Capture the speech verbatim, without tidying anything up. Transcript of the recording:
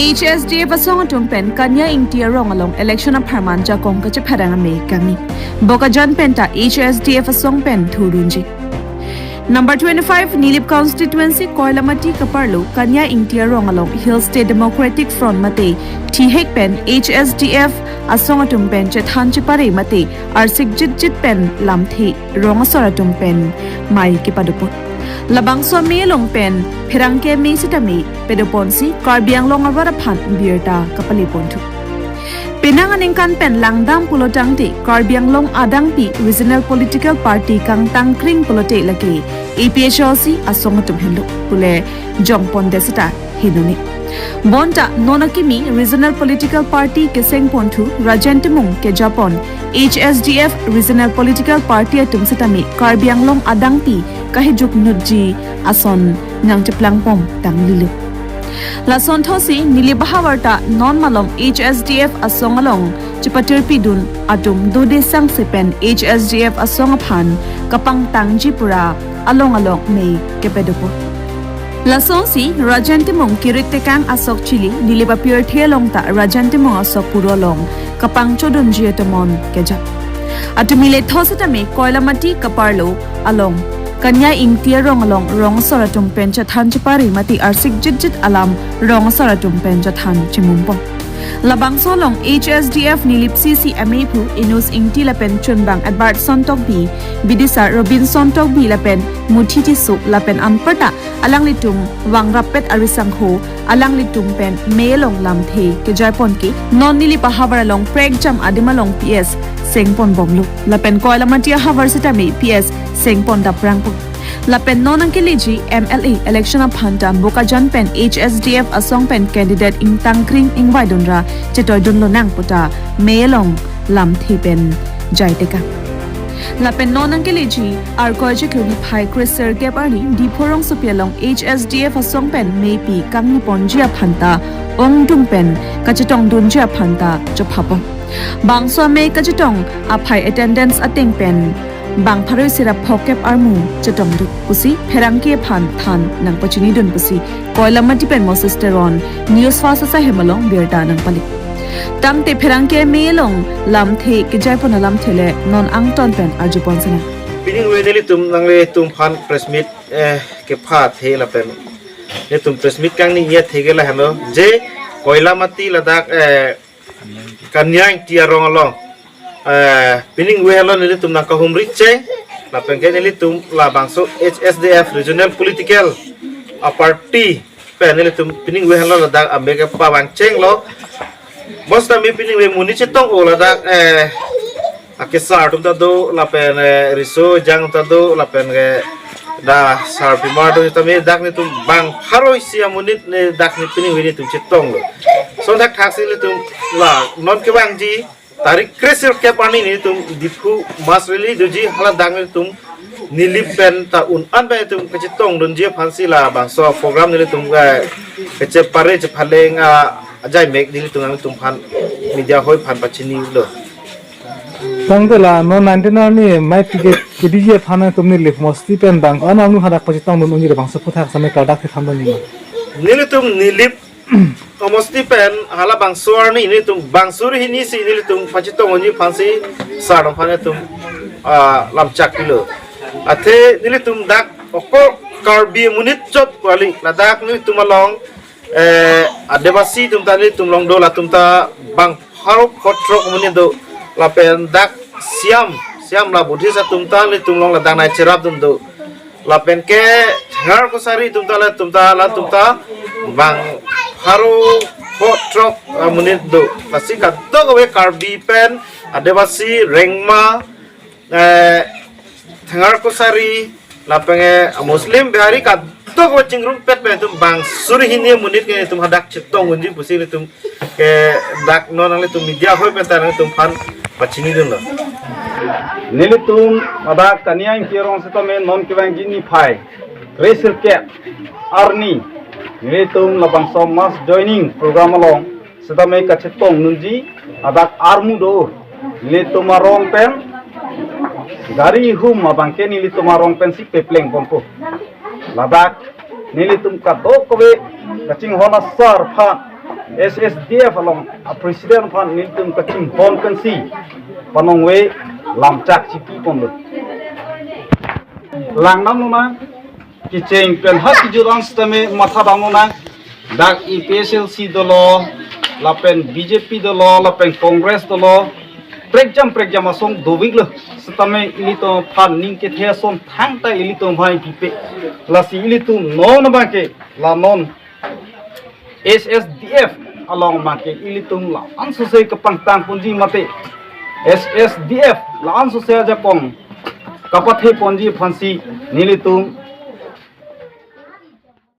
H S D F asong atum pen Kanya Ingti arong along election apharman jakong kachepharang amei kangni. Bokajan pen ta H S D F asong pen thurdunji. Number twenty-five Nilip constituency Koilamati kaparlo Kanya Ingti arong along Hill State Democratic Front mate thihek pen H S D F asong atum pen chethan chepare mate arsik jitjit pen lamthe rong asor atum pen mei kepadopon. Labangso amei along pen pherangke amei sitame pedoponsi Karbi Anglong arat aphan birta kapaleponthu. Penang aningkan pen langdam pulotangte Karbi Anglong adangpi regional political party kangtangkring pulote lake A P H L C asong atum henlo pule jongponde seta henone. Bonta non akimi regional political party kesengponthu Rajen Timung kejapon H S D F regional political party atum sitame Karbi Anglong adangpi kahijuknutji ason nangcheplangpom tanglilo. Lasonthotsi Nilip ahavar ta non malom H S D F asong along chepatirpidun atum dode sangse pen H S D F asong aphan kapangtangji pura along along mei kepadopon. Lasonsi Rajen Timung kirit tekang asok chili Nilip apirthe along ta Rajen Timung asok puro along kapangchodunji atomon kejap. Atum ile tho sitame Koilamati kaparlo along Kanya Ingti arong along rong asor atum pen chethan chepare mate arsik jitjit alam rong asor atum pen chethan chimumpon. Labangso along H S D F Nilip C C amephu Inus Ingti lapen chunbang Edwardson Tokbi, bidisar Robinson Tokbi lapen Muthi Tisso lapen anparta alanglitum vangrap pet arisangho alanglitum pen mei along lamthe kejaipon ke non Nilip ahavar along prekjam adim along P S sengponbomlo. Lapen Koilamati ahavar sitame P S sengpon daprangpo. Lapen non angkeleji M L A election aphan ta Bokajan pen H S D F asong pen candidate ingtangkring ingvaidunra chetoidunlonang puta mei along lamthe pen jaitekang. Lapen non angkeleji Arkoi Chiklo niphai kresirkep arni Diphu rongsopi along H S D F asong pen meipi kangniponji aphan ta ongdung pen kachetongdunji aphan ta chophapon. Bangso amei kachetong aphai attendance ateng pen bang pharo isi ra phokep armu chetongdun pusi pherangke aphan than nangpachinidun pusi Koilamati pen Moses Teron News Fast asai hem along birta nangpali. Tangte pherangke amei along lamthe kejaipon alamthe le non angton pen arjupon sena. Pining ave nelitum nanglitumphan press meet eh, kephathe lapen nelitum press meet kangni ya thege lahenlo je Koilamati ladak eh, Kanya Ingti arong along eh, pining ave henlo nelitum nangkahumri cheng lapen ke nelitum labangso H S D F regional political a party pen nelitum pining ave henlo ladak ambe kepavang chenglo. Bos tame pining ave amonit chetong-o ladak eh, akesar atum ta do lapen eh, riso ejang ta do lapen ke da sarpimar do tame dak nelitum bang pharo isi amonit ne dak ne pining ave nelitum chetonglo. So dak thaksi nelitum la non kevangji tarik kresirkep arni nelitum Diphu mass rally doji hala dak nelitum Nilip pen ta un-an pen nelitum kachetongdunji aphansi labangso program nelitum eh, kachepare chephaleng ah, ajaimek nelitum nangtumphan media hoi aphan pachinilo. Tangte la non nineteen arni mei pi ke kediji aphan nangtum Nilip mosti pen bang ko-an arni hadak pachetongdun unji labangso aphuthak same kardak thethandun nima. Nelitum Nilip mosti pen halabangso arni nelitum bang suri hini si nelitum pachetongdunji aphansi sar atum aphan nelitum ah, lamchaklo. Athe nelitum dak oko Karbi amonit chot kali ladak nelitum along eh, Adivasi atum ta nelitum along do latum ta bang pharo phongo throk amonit do lapen dak Siam, Siam la Buddhist atum ta nelitum along ladak nai cherapdun do. Lapen ke Thengar Kachari atum ta latum ta latum ta bang pharo phongo throk amonit do. Lasi kadokave Karbi pen Adivasi, Rengma, eh, Thengar Kachari, lapen ke Muslim Bihari kadokave chingrumpet pen nelitum bang suri hini amonit ke nelitum hadak chetongdunji pusi nelitum ke dak non nanglitum media hoi pen ta nangtumphan pachinidunlo. Nelitum ladak Kanya Ingti arong sitame non kevangji niphai kresirkep arni nelitum labangso mass joining program along sitame kachetongdunji ladak armu do. Nelitum arong pen gari hum abang ke nelitum arong pensi peplengponpo. Ladak nelitum kadokave kachinghon asar aphan S S D F along a president aphan nelitum kachinghon pensi panongve lamchak chipi ponlo. Langdam lonang, kecheng pen ha kejut an sitame matha dam lonang. Dak A P H L C dolo, lapen B J P dolo, lapen Congress dolo, prekjam prekjam asong dovik lo. Sitame ilitum aphan ning kethe ason thangta ilitum aphan pipe. Lasi ilitum non abangke la non S S D F along abangke ilitum la-an sose kepangtang ponji mate S S D F la-an sose ajakong kapathe ponji aphansi nelitum